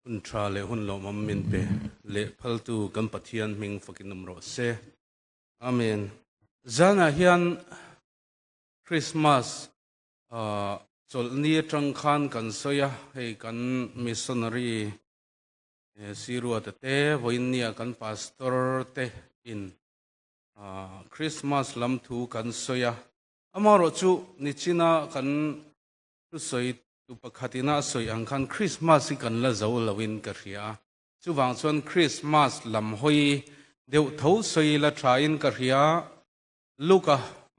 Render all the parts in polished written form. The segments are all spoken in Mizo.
Hun tha leh hun lawmawm min pe leh phaltu kan Pathian hming fakin awm rawh se. Amen. Zanah hian Christmas chawlhni atang khan kan sawi a, hei kan missionary Siruata te vawiinnia kan pastor te in Christmas lam thu kan sawi a. Amaherawhchu nichina kan Thusawi tu pakhat ina a sawi ang khan Christmas hi kan la zo lo in ka hria a, chuvang chuan Christmas lam hawi deuh tho sawi la tha in ka hria. Luka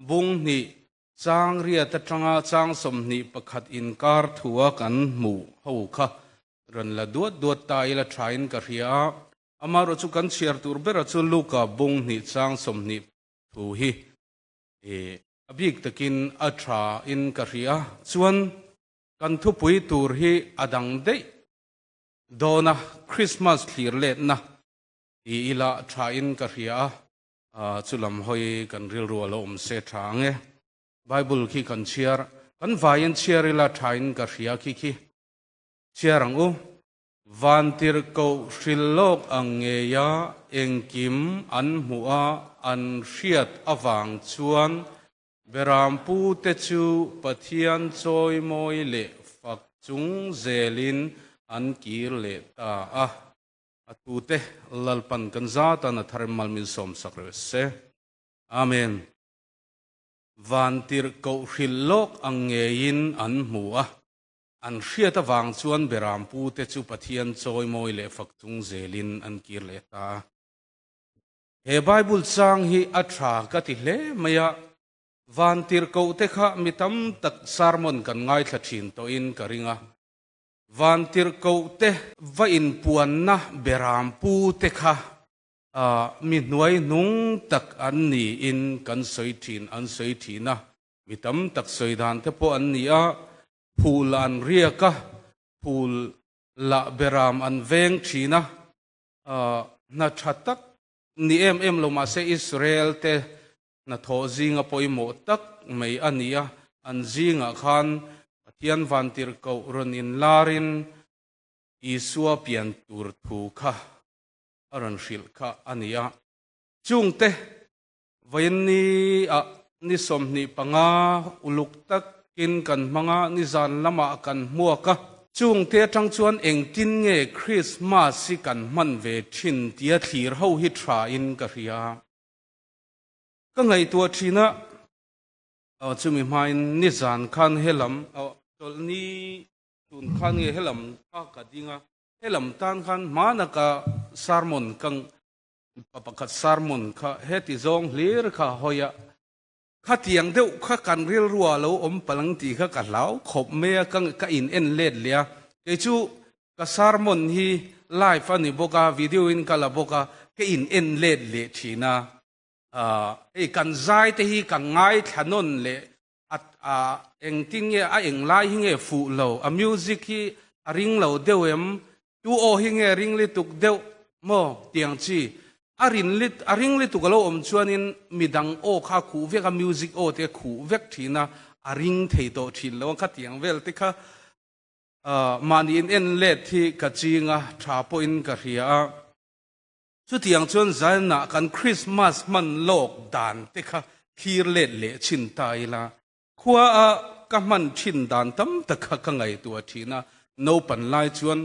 bung hnih chang riat atanga chang 21 inkar thua kan hmuh ho kha rawn la duat duat ta ila tha in ka hria a, amaherawhchu kan chhiar tur bera chu Luka bung hnih chang 20 thu hi I a bik takin a tha in ka hria. Chuan kan thupui tur hi a dang daih dawn a, Christmas thlir letna ti ila tha in ka hria a, chu lam hawi kan rilru a lo awm se tha ang e. Bible khi kan chhiar, kan vaiin chhiar ila tha in ka hria khi khi chhiar ang u. Vantirhkoh hrilh lawk ang ngeia engkim an hmuh a, an hriat avang chuan Berampute chu Pathian chawimawi leh fak chung zelin an kir leh ta a. A tute Lalpan kan zatan a thar mal min sawmsak reuh se. Amen. Vantirhkoh hrilh lawk ang ngeiin an hmu a. An hriat avang chuan Berampute chu Pathian chawimawi leh fak chung zelin an kir leh ta a. He Bible chang hi a tha ka ti hle mai a, Vantirhkohte kha mi tam tak sermon kan ngaithla thin tawhin ka ring a. Vantirhkohte va inpuanna Berampute kha mi hnuai hnung tak an niin kan sawi thin an sawi thin a. Mi tam tak sawi dan te pawh an ni a, phul an riak a, phul lah beram an veng thin a, hna tha tak ni em em lo mahse Israel te hnathawh zinga pawimawh tak mai a ni a, an zingah khan Pathian vantirhkoh rawn inlarin Isua pian tur thu kha a rawn hrilh kha a ni a. Chungte Vawiinni ah ni 25 uluk takin kan hmang a, nizan lamah kan hmuak a. Chungte atang chuan engtin nge Christmas hi kan hman ve thin tia thlir ho hi tha in ka hria. Ka ngaihtuah thin a, chumi hmain nizan khan helam chawlhni tun khan nge helam kha ka ding a, helam tan khan hmana ka sermon ka Pa pakhat sermon kha heti zawng hlir kha hawi a, khatiang deuh kha kan rilrua lo awm palh ang tih kha ka hlau khawp mai a, ka ka in en let leh a. Kei chu ka sermon hi live a ni bawk a, video in ka la bawk a, ka in en let leh thin a. Ahh hei kan zai te hi ka ngaithla nawn leh a a engtin nge a eng lai hi nge fuh lo, a music hi a ring lo deuh em, tu aw hi nge ring lituk deuh maw tiang chi a rin lit a ring lituk a lo awm chuanin midang aw kha a khuh vek a music aw te a khuh vek thin a, a ring thei tawh thin lo a khatiang vel te kha ah mahni in en let hi ka ching a tha pawhin ka hria a. Chutiang chuan Zion-ah kan Krismas hman lawk dan te kha thlir let leh chhin ta ila, khua a ka hman thin dan tam tak kha ka ngaihtuah thin a, naupan lai chuan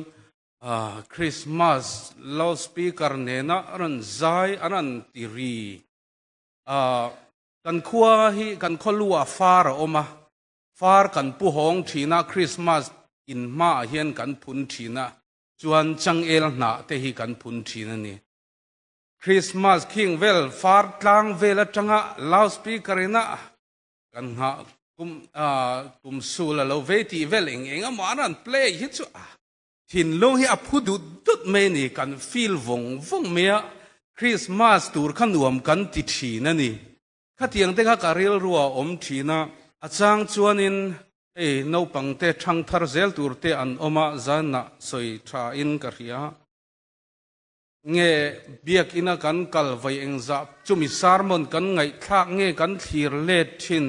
Krismas loudspeaker nena rawn zai an rawn ti ri a, kan khua hi kan khaw lu ah far a awm a, far kan pu hawng thin a, Krismas in hmaah hian kan phun thin a, Chuan changel hnah te hi kan phun thin a ni. Christmas khing vel far tlang vel atanga loudspeaker ina kan nghah kum kum sul a lo vei tih vel eng eng emaw an rawn play hi chu a thinlung hi a phu dut dut mai a ni. Kan feel vawng vawng mai a, Christmas tur kha nuam kan ti thin a ni. Khatiang te kha ka rilru a awm thin a, a chang chuanin hei naupang te thang thar zel tur te an awm a, zanah sawi tha in ka hria. Nge biakina kan kal vawi engzah chumi sermon kan ngaihthlak nge kan thlir let thin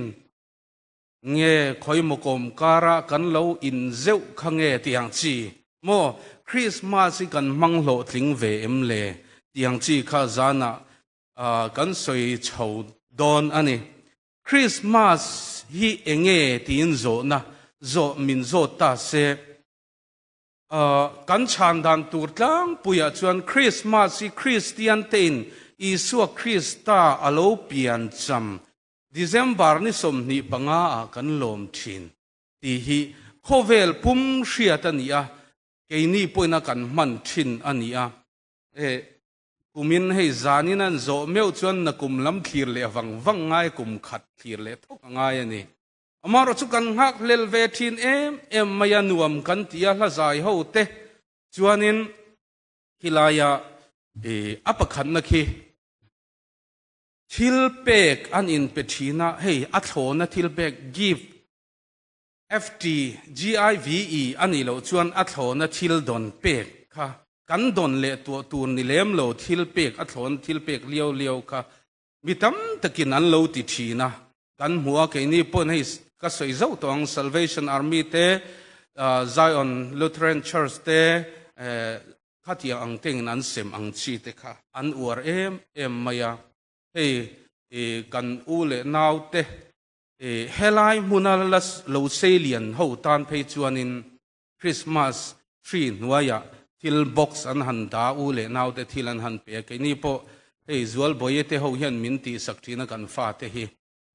nge khawi mawkawm kara kan lo in zeuh kha nge tih ang chi. Maw Christmas hi kan hmang hlawhtling ve em le tiang chi kha zanah kan sawi chho dawn a ni. Christmas hi enge tiin zawhna zawh min zawt ta se. Kan chhan dan tur tlangpuiah chuan Christmas hi Kristian tein Isua Krista a lo pian cham December ni 25 ah kan lawm thin tih hi khawvel pum hriat a ni a, keini pawhin a kan hman thin a ni a. Kumin hei zanin an zawh meuh chuan nakum lam thlir leh vang vang ngai kum khat thlir leh thawk a ngai a ni. Amaherawh chu kan nghak hlel ve thin em em mai a, nuam kan ti a, hla zai ho te chuanin khilaia a pakhatna khi thil pek an inpe thin a, hei a thlawna thil pek gift, FT, GIVE a nih loh chuan a thlawna thil dawn pek kha kan dawn leh tuah tur ni lem lo thil pek a thlawna thil pek liau liau kha Mi tam takin an lo ti thin a, kan hmu a, keini pawhin hei ka sawi zauh tawh ang, Salvation Army te, Zion Lutheran Church te, khatiang ang tengin an sem ang chi te kha an uar em em mai a. Hei kan u leh nau te, helai hmuna la lo sei lian ho tan phei chuanin Christmas tree hnuaiah thil box an han dah u leh naute thil an han pe a, keini pawh hei Zualbawi te ho hian min tihsak thin a kan fate hi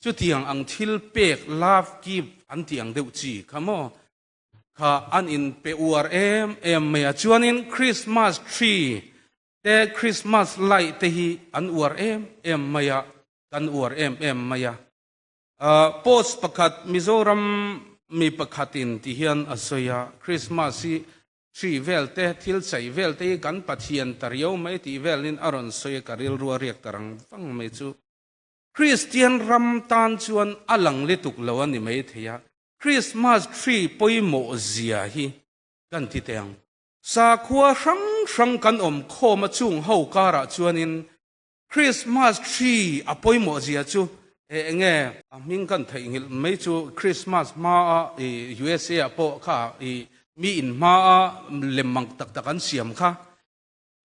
chutiang ang thil pek love gift an tih ang deuh chi kha maw kha an in pe uar em em mai a, chuanin Christmas tree te Christmas light te hi an uar em em mai a, kan uar em em mai a. Post pakhat Mizoram mi pakhatin ti hian a sawi a, Christmas hi hri vel te, thil chei vel te hi kan Pathian ta riau mai tih velin a rawn sawi a, ka rilru a riak ta rang vang mai chu. Kristian ram tan chuan a lang lutuk lo a ni mai thei a, Christmas tree pawimawh zia hi kan ti teh ang. Sakhua hrang hrang kan awm khawm a chung ho karah chuanin Christmas tree a pawimawh zia chu eng nge? A hming kan theihnghilh mai chu Christmas hmaa i USA ah pawh kha i mi in hmaa lem mang tak tak an siam kha.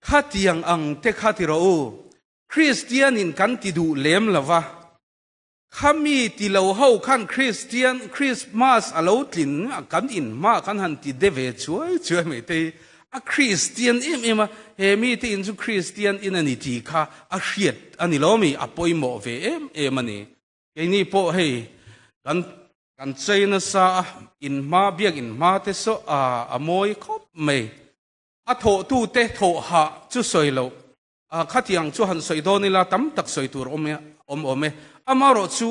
Khatiang ang te kha ti rawh u. Kristian in kan ti duh lem lo va. Khami ti lo ho khan Kristian Christmas a lo tlin a kan in hma kan han ti de ve chuai chuai mai te hi a Kristian em em a, he mi te in chu Kristian in a ni tih kha a hriat a ni lo mi, a pawimawh ve em em a ni. Keini pawh hei kan kan chei nasa a, in hma biak in hma te saw a a mawi khawp mai. A thawhtute thawh hah chu sawi loh A khatiang chu han sawi dawn ila tam tak sawi tur awm awm awm e. Amaherawh chu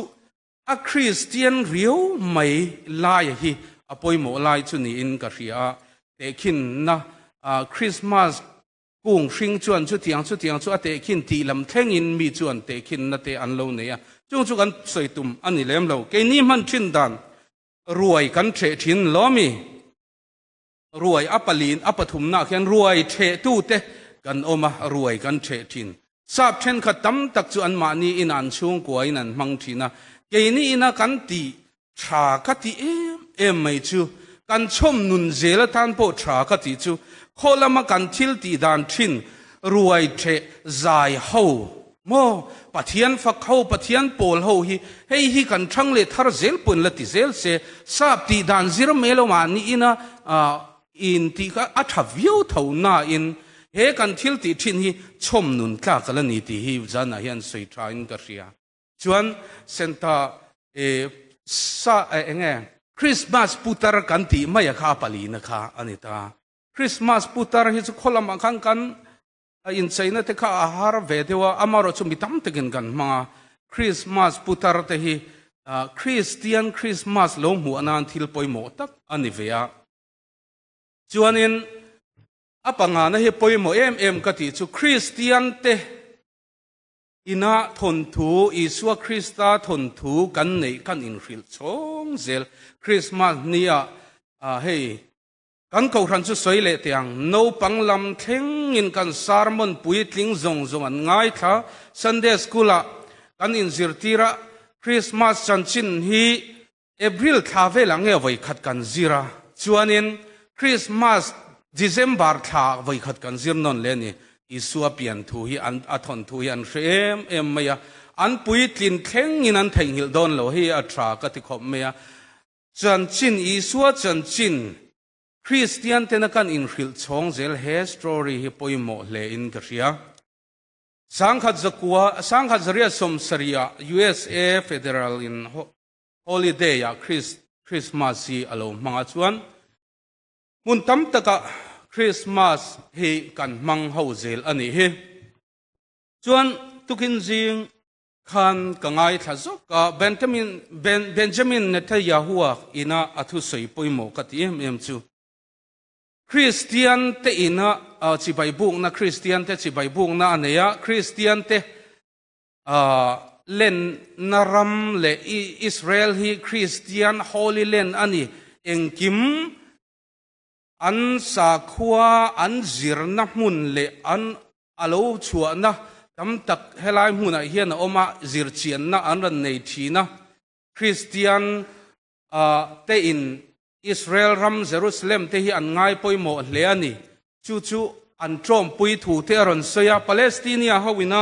a Kristian riau mai laia hi a pawimawh lai chu niin ka hria a. Tehkhinna Christmas kung hring chuan chutiang chutiang chu a tehkhin tih lam thlengin mi chuan tehkhinna te an lo nei a. Chung chu kan sawi tum a ni lem lo. Keini hman thin dan ruai kan ṭheh thin lo mi? Ruai a palin a pathumnaah khian ruai ṭhehtute kan awm a, ruai kan ṭheh ṭhin. Sap ṭhenkhat tam tak chu anmahni ina an chhungkuain an hmang ṭhin a, keini ina kan tih ṭha ka tih em em mai chu, kan chhawm nun zel atan pawh ṭha ka tih chu, khaw lama kan thil tih dan ṭhin ruai ṭheh zai ho Maw? Pathian fak ho, Pathian pawl ho hi hei hi kan thang leh thar zel pawhin la ti zel se, sap tih dan zir mai lo mahni ina in tih kha a tha viau tho nain he kan thil tih thin hi chhawm nun tlak a la ni tih hi zanah hian sawi tha in ka hria. Chuan Santa sa enge Christmas putar kan tih mai a kha a palina kha a ni ta. Christmas putar hi chu khaw lamah khan kan A incheina te kha a har ve deuh a, amaherawh chu mi tam takin kan hmang a. Krismas putar te hi Kristian Krismas lo hmuh nan thil pawimawh tak a ni ve a. Chuanin a pangana hi pawimawh em em ka tih chu Kristian te ina thawnthu, Isua Krista thawnthu kan neih kan inhrilh chhawng zel. Krismas nia hei Kan kohhran chu sawi leh teh ang, naupang lam thlengin kan sermon puitling zawng zawng an ngaithla. Sunday School-ah kan inzirtir a, Christmas chanchin hi April thla velah nge vawi khat kan zir a, chuanin Christmas December thla vawikhat kan zir nawn leh a ni. Isua pian thu hi an a thawnthu hi an hre em em mai a, an puitlin thlengin an theihnghilh dawn lo hi a tha ka ti khawp mai a. Chanchin, Isua chanchin Kristian tena kan inhrilh chhawng zel he story hi pawimawh hle in ka hria. Sangkhat zakua, sangkhat zariat sawmsarih ah USA Federal in holiday ah Christmas hi a lo hmang a chuan Hmun tam takah Christmas hi kan hmang ho zel a nih hi. Chuan tukin zing khan ka ngaithla zawk a, Benjamin, Benjamin Netanyahu-a ina a thusawi pawimawh ka ti em em chu. Kristian te ina chibai bukna, Kristian te chibai bukna a nei a, Kristian te lenna ram leh Israel hi Kristian Holy Land a ni. Engkim an sakhua, an zirna hmun leh an a lo chhuahna tam tak helai hmunah hian a awm a, zirchianna an rawn nei thin a. Kristian te in Israel ram Jerusalem te hi an ngai pawimawh hle a ni. Chu chu an tawmpui thu te a rawn sawi a, Palestinia ho ina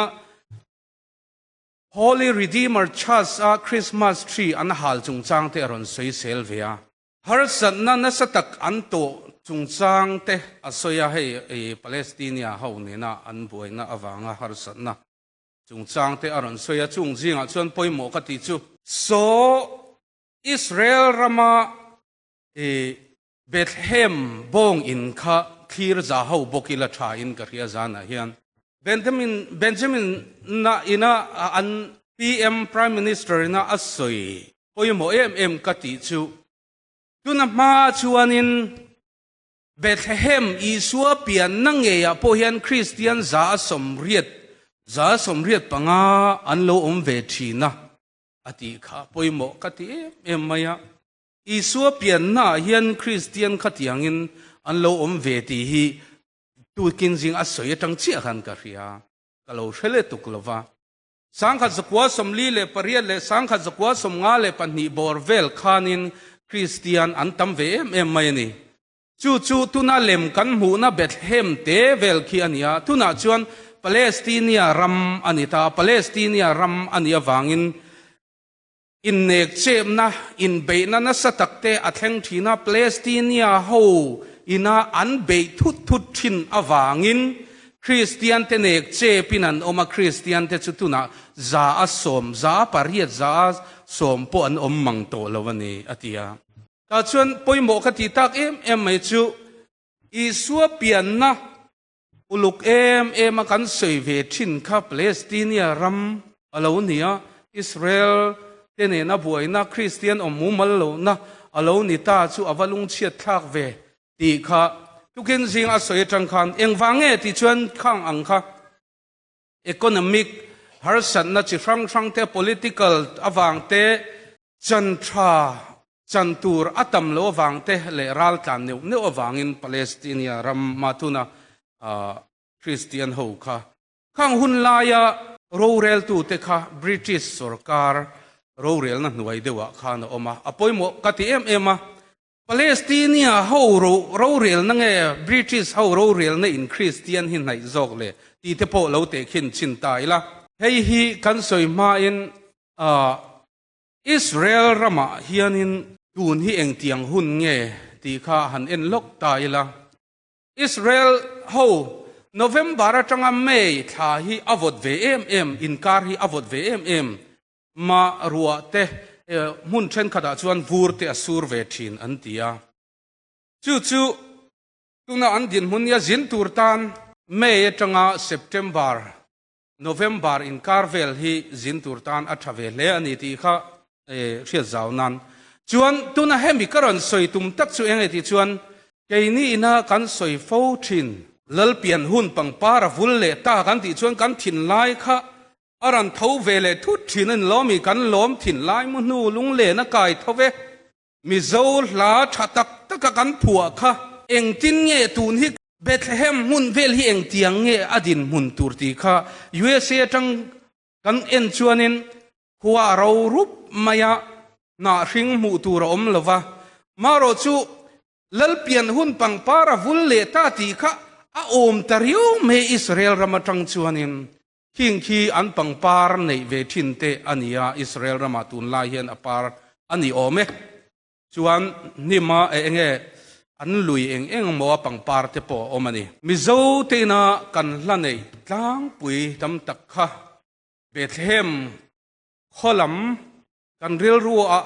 Holy Redeemer Church a Christmas tree an hal chungchang te a rawn sawi sel ve a. Harsatna nasa tak an tawh chungchang te a sawi a, hei Palestinia ho nena an buaina avanga harsatna chungchang te a rawn sawi a, chung zingah chuan pawimawh ka tih chu. Saw Israel rama i Bethlehem bawng in kha thlir za ho bawk ila tha in ka hria zanah hian Benjamin Benjamin na ina an PM Prime Minister ina a sawi pawimawh em em ka tih chu tuna hma chuanin Bethlehem Isua pianna ngeiah pawh hian Kristian 180 185 an lo awm ve thin a. A tih kha pawimawh ka ti em em mai a. Isua piannaah hian Kristian khatiangin an lo awm ve tih hi tukin zing a sawi atang chiah khan ka hria. Ka lo hre leh tuk lo va. 1948 leh 1952 bawr vel khanin Kristian an tam ve em em mai a ni. Chu chu tuna lem kan hmuhna Bethlehem te vel khi a ni a, tunah chuan Palestinia ram a ni ta. Palestinia ram a nih avangin innek chepna, inbeihna nasa tak te a thleng thin a, Palestinia ho ina an beih thut thut thin avangin Kristian te nek chepin an awm a, Kristian te chu tunah 100, 800, 10% pawh an awm mang tawh lo a ni, a ti a. Tah chuan pawimawh ka tih tak em em mai chu Isua pianna uluk em em a kan sawi ve thin kha Palestinia ram a lo ni a, Israel te nena buaina Kristian awm mumal lohna a lo ni ta chu a va lungchhiat thlak ve tih kha tukin zing a sawi atang khan engvang nge tih chuan khang ang kha economic harsatna chi hrang hrang te, political avang te, chan tha chan tur a tam lo avang te leh raltlan neuh neuh avangin Palestinia ram mahtuna Christian ho kha khang hun laia roreltute kha British sorkar rorelna hnuai deuhah khan a awm a, a pawimawh ka ti em em a. Palestinia ho rorelna nge British ho rorelna in Kristian hi hnaih zawk le tih te pawh lo tehkhin chhin ta ila. Hei hi kan sawi hmain Israel ramah hianin tun hi engtiang hun nge tih kha han en lawk ta ila. Israel ho November atanga May thla hi a vawt ve em em, inkar hi a vawt ve em em. Mah ruah te hmun thenkhatah chuan vur te a sur ve thin an ti a. Chu chu tuna an dinhmun nia zin tur tan May atanga September, November inkar vel hi zin tur tan a tha ve hle a ni tih kha hriat zau nan. Chuan tuna hemi ka rawn sawi tum tak chu eng nge tih chuan keini ina kan sawi fo thin Lalpian hun pangpar a vul leh ta kan tih chuan kan thinlai kha A rawn tho ve leh thut thin a ni lo mi kan lawm thin lai mu hnu lunglen a kai tho ve. Mizo hla tha tak taka kan phuah kha engtin nge tun hi Bethlehem hmun vel hi engtiang nge a dinhmun tur tih kha USA atang kan en chuanin khua a ro rup mai a, hnah hring hmuh tur a awm lo va. Marawh chu. Lalpian hun pangpar a vul leh ta tih kha a awm ta riau mai Israel ram atang chuanin. Khing khi an pangpar neih ve thin te a ni a, Israel ramah tunlai hian a par a ni awm e. Chuan hnima e enge an lui eng eng maw a pangpar te pawh a awm a ni. Mizo te ina kan hla neih tlangpui tam tak kha Bethlehem khaw lam kan rilru ah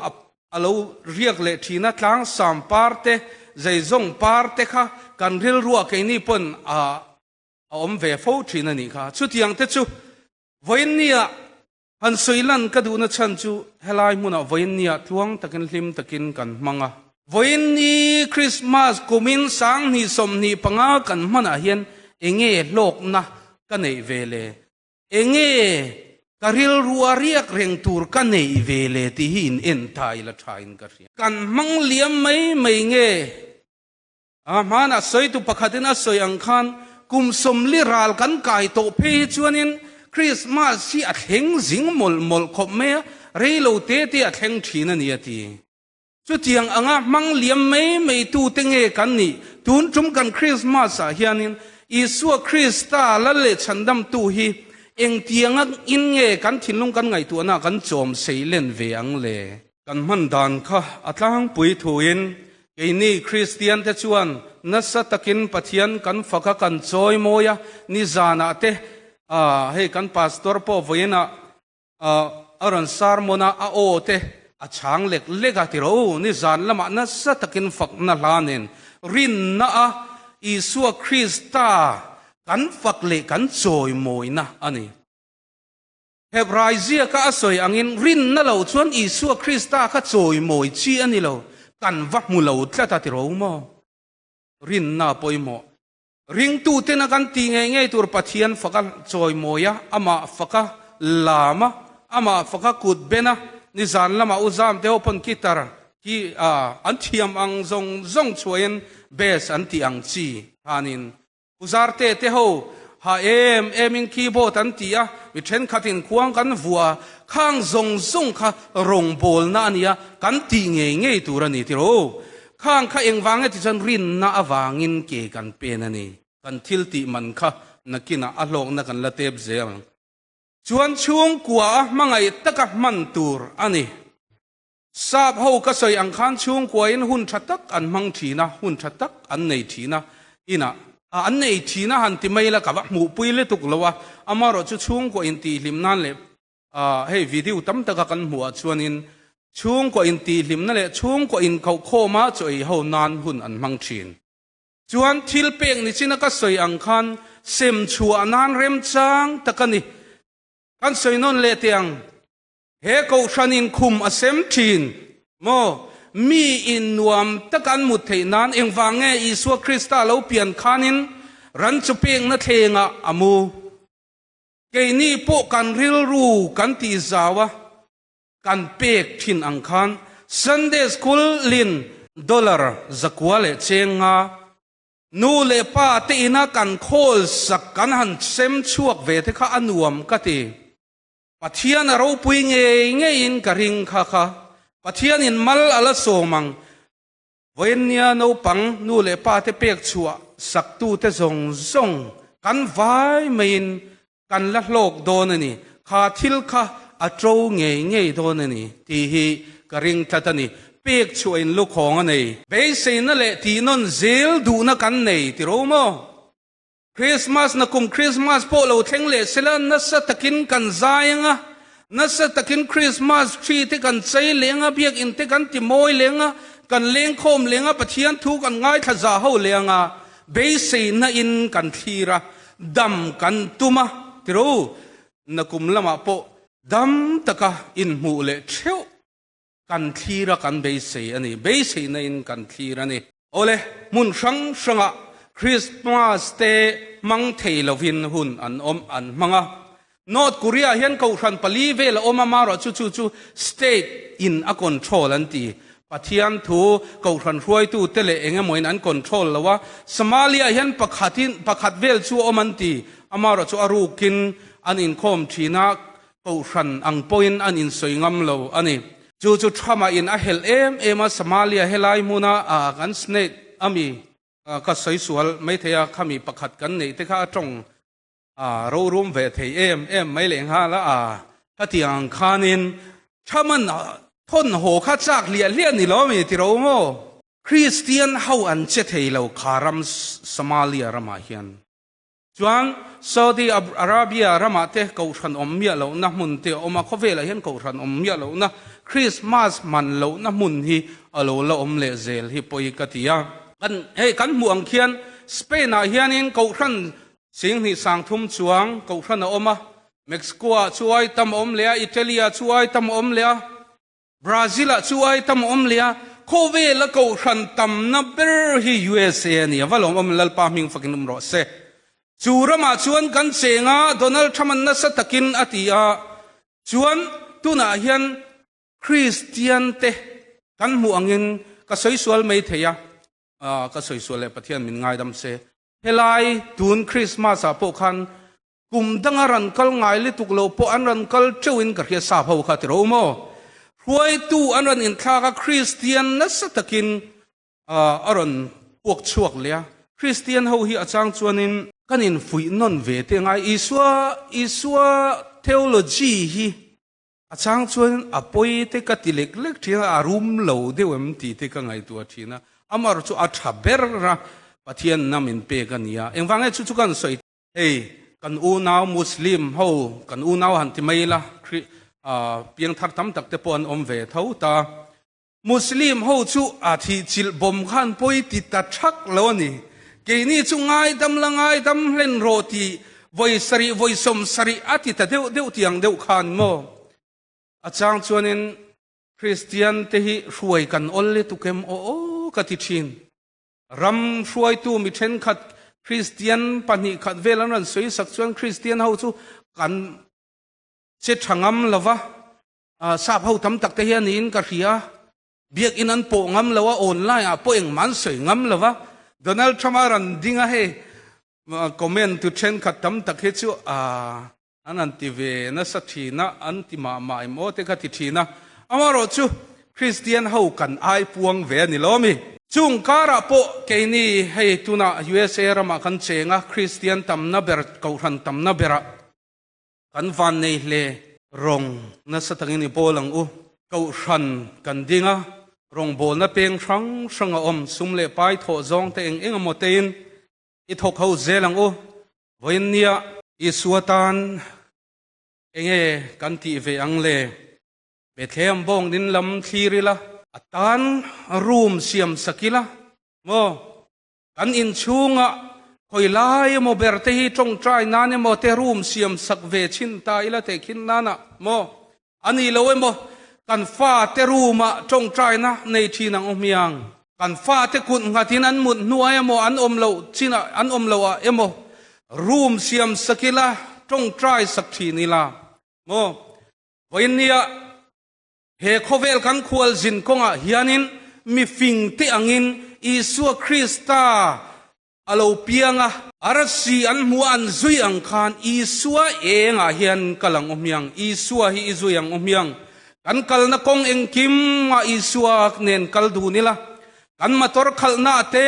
a lo riak leh thin a, tlangsam par te, zeizawng par te kha kan rilru ah keini pawn a a awm ve fo thin a nih kha. Chutiang te chu vawiinnia han sawi lan ka duhna chhan chu helai hmunah vawiinnia tluang takin hlim takin kan hmang a. Vawiinni Krismas kumin 2025 kan hmanah hian enge hlawkna ka neih ve le? Enge ka rilrua riak reng tur ka neih ve le tih hi in en ta ila thain ka hria. Kan hmang liam mai mai nge? A hmanah sawitu pakhatin a sawi ang khan kum 40 ral kan kai tawh phei hi chuanin Krismas hi a thleng zing mawlh mawlh khawp mai a, rei lo te te a thleng thin a ni a ti. Chutiang anga hmang liam mai mai tute nge kan nih? Tun tum kan Krismas ah hianin Isua Krista Lal leh Chhandamtu hi engtianga in nge kan thinlung kan ngaihtuahna kan chawm sei len ve ang le? Kan hman dan kha a tlangpui thuin keini Kristian te chuan nasa takin Pathian kan fak a, kan chawi mawi a, nizanah te hei kan pastor pawh vawiinah a rawn sermon a, a aw te a chhang lek lek a tiro u, nizan lamah nasa takin fakna hla nen rinna a Isua Krista kan fak leh kan chawi mawina a ni. Hebrai ziaka a sawi angin rinna lo chuan Isua Krista kha chawimawi chi a ni lo, kan va hmu lo tlat a ti ro maw? Rinna a pawimawh. Ringtuten a kan tih ngei ngei tur Pathian faka chawimawi a, amah faka lam a, amah faka kut ben a, nizan lamah u zam te ho pawn guitar hi an thiam ang zawng zawng chhuahin bass an tih ang chi khanin Puzarte te ho ha em em in keyboard an ti a, mi thenkhat in khuang kan vua a, khang zawng zawng kha rawngbawlna a nia, kan tih ngei ngei tur a ni tiraw? Khang kha engvang nge ti chuan rinna avangin ke kan pen a ni. Kan thil tih man kha nakinah a hlawkna kan la tep zel ang. Chuan chhungkua a hmangaih taka hman tur a ni. Sap ho ka sawi ang khan chhungkuain hun tha tak an hmang thin a, hun tha tak an nei thin a, inah an nei thin a han ti mai la ka va hmuhpui lutuk lo a, amaherawhchu chhungkua intihhlim nan leh hei video tam taka kan hmuh ah chuanin chhungkua intihhlimna leh chhungkua inkhauhkhawma chaw ei ho nan hun an hmang thin. Chuan thil pek ni china ka sawi ang khan sem chhuah nan remchang tak a ni. Kan sawi nawn leh teh ang. He kohhranin khum a sem thin maw? Mi in nuam taka an mut theih nan engvang nge Isua Krista lo pian khanin ran chu pekna thlengah a mu? Keini pawh kan rilru kan tih zau a, kan pek thin ang khan Sunday School lin dollar 900 leh cheng nga nu leh pa te ina kan khawl sak kan han sem chhuak ve te kha a nuam ka ti. Pathian a ropui ngei ngeiin ka ring kha kha. Pathianin mal a la sawm ang. Vawiinnia naupang nu leh pa te pek chhuah saktute zawng zawng kan vai maiin kan la hlawk dawn a ni. Kha thil kha a to ngei ngei dawn a ni tih hi ka ring tlat a ni. Pek chhuahin lukhawng a nei. Beiseina leh tihnawn zel duhna kan nei ti ro maw? Krismas na kum Krismas pawh lo thleng leh sela nasa takin kan zai anga, nasa takin Krismas tree te kan chei leng a, biakinn te kan ti mawi leng a, kan lengkhawm leng a, Pathian thu kan ngaithla za ho leng a, beiseina in kan thlir a, dam kan tum a, tiro na kum lamah pawh dam taka inhmuh leh theuh kan thlir a kan beisei a ni, beiseina in kan thlir a ni. Awle, hmun hrang hrangah Christmas te hmang thei lovin hun an awm an hmang a. North Korea hian kohhran pali vel a awm a, marawh chu chu chu state in a control an ti. Pathian thu kohhran hruaitu te leh eng emawin an control lo a. Somalia hian pakhatin pakhat vel chu a awm an ti, amarawh chu a rukin an inkhawm thin a, Kohhran ang pawhin an insawi ngam lo a ni. Chu chu Trump-a in a helh em em a, Somalia helai hmuna kan snake. ami ka sawi sual maithei a, khami pakhat kan neih te kha a tawng a rorum ve thei em em mai leh nghal a, a khatiang ang khanin thaman thawn haw kha chak hliah hliah ni lo ami ti ro maw? Kristian ho an che thei lo kha ram Somalia ramah hian. Chuan Saudi Arabia ramah te kohhran awm miah lohna hmun te a awm a, khawvelah hian kohhran awm miah lohna, Christmas hman lohna hmun hi a lo la awm leh zel hi pawi ka ti a. Kan hei kan hmuh ang khian Spain ah hianin kohhran 20 sangthum chuang kohhran a awm a, Mexico ah chu ai tam a awm leh a, Italy ah chu ai tam a awm leh a, Brazil ah chu ai tam awm leh a, khawvel a kohhran tamna ber hi USA a ni a, va lawmawm Lalpa hming fakin awm rawh se. Chu ramah chuan kan cheng a, Donald Trump an nasa takin a ti a, chuan tunah hian Kristian te kan hmuh angin ka sawi sual mai thei a, ka sawi sual leh Pathian min ngaidam se. Helai tun Christmas ah pawh khan Kum danga ran kal ngai lutuk lo pawh an ran kal teuhin ka hria sap ho kha ti ro maw? Hruaitu an rawn inthlak a, Kristian nasa takin a rawn puak chhuak leh a. Kristian ho hi a chang chuanin kan infuih nawn ve te ngai. Isua Isua theology hi a chang chuan a pawi te ka ti lek lek thin a, a rum lo deuh em tih te ka ngaihtuah thin a. Amaherawhchu a tha ber a, Pathian nam inpek a ni a. Engvang nge chu chu kan sawi Hei, kan unau Muslim ho, kan unau han ti mai ila, Kri, ah, piangthar tam tak te pawh an awm ve tho ta. Muslim ho chu a thih chilh bawm khan pawi ti ta thak lo a ni. Keini chu ngaidam la ngaidam hlen rawh tih vawi sarih vawi 70 a ti ta deuh deuh tiang deuh khan maw? A chang chuanin Kristian te hi hruai kan awl lutuk em aw aw ka ti thin. Ram hruaitu mi thenkhat Kristian pahnih khat vel an rawn sawi sak chuan Kristian ho chu kan che tha ngam lo va, sap ho tam tak te hian niin ka hria, biakin an pawh ngam lo a, online ah pawh engmah an sawi ngam lo va, Donald Trump a rawn ding a hei comment tu thenkhat tam tak hi chu An han ti ve nasa thin a, an ti mah mah em aw te kha ti thin a. Amaherawh chu Kristian ho kan ai puang ve a ni lo mi. Chung karah pawh keini hei tunah USA ramah kan cheng a, Kristian tamna ber, Kohhran tamna berah kan van nei hle. Rawng nasa takin i bawl ang u. Kohhran kan ding a, rawngbawlna peng hrang hrang a awm, sum leh pai thawh zawng te eng eng emaw tein i thawk ho zel ang u. Vawiin nia Isua tan enge kan tih ve ang le? Bethlehem bawng din lam thlir ila, a tan room siam sak ila maw? Kan inchhungah khawi lai emaw ber te hi tawngtai nan emaw te room siam sak ve chhin ta ila tehkhin nanah maw? A ni lo emaw, kan fate room-ah tawngtaina nei thin ang u hmiang. Kan fate kut nghatin an mut hnuah emaw, an awm loh chinah an awm loh ah emaw room siam sak ila, tawngtai sak thin ila maw? Vawiin nia he khawvel kan khualzin kawngah hianin mifing te angin Isua Krista A lo piang a. Arsi an hmuh a an zui ang khan Isua engah hian kal ang u hmiang, Isua hi i zui ang u hmiang. Kan kalna kawng engkim ah Isua nen kal dun ila, kan motor khalhna te,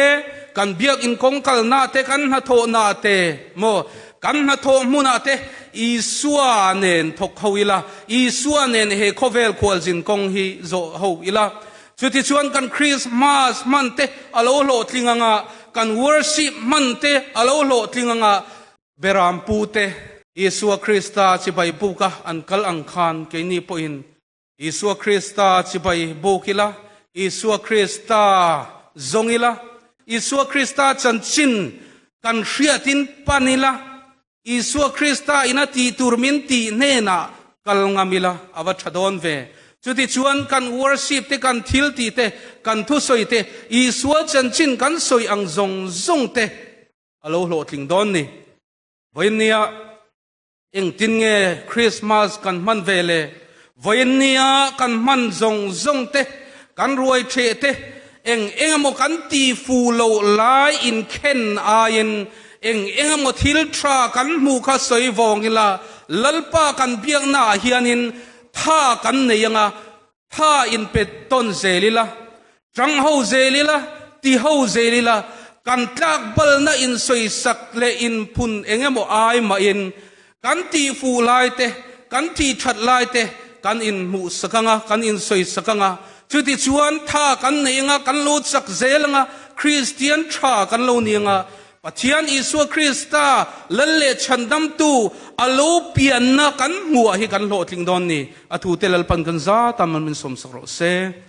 kan biakin kawng kalna te, kan hnathawhna te maw, kan hnathawh hmunah te Isua nen thawk ho ila, Isua nen he khawvel khualzin kawng hi zawh ho ila. Chutichuan kan Christmas hman te a lo hlawhtling ang a, kan worship hman te a lo hlawhtling ang a, Beram pute Isua Krista chibai buka an kal ang khan keini pawhin Isua Krista chibai buk ila, Isua Krista zawng ila, Isua Krista chanchin kan hriatin pan ila, Isua Krista in a tih tur min tih hnenah kal ngam ila a va tha dawn ve. Chutichuan kan worship te, kan thil tih te, kan thusawi te, Isua chanchin kan sawi ang zawng zawng te a lo hlawhtling dawn ni. Vawiinnia engtin nge Christmas kan hman ve le? Vawiinnia kan hman zawng zawng te, kan ruai theh te, eng eng emaw kan ti fu loh lai inkhen aiin Eng eng emaw thil tha kan hmuh kha sawi vawng ila, Lalpa kan biakna ah hianin tha kan nei anga, tha inpe tawn zel ila, tang ho zel ila, Ti ho zel ila, kan tlak balna insawisak leh inphun eng emaw ai mahin kan tihfuh lai te, kan tihthat lai te kan inhmuhsak anga, kan insawisak anga, chutichuan tha kan nei anga, kan lo chak zel anga, Kristian tha kan lo ni anga, Pathian Isua Krista Lal leh Chhandamtu a lo pianna kan hmuh ah hi kan hlawhtling dawn ni. A thute Lalpan kan zat a, man min sawmsak rawh se.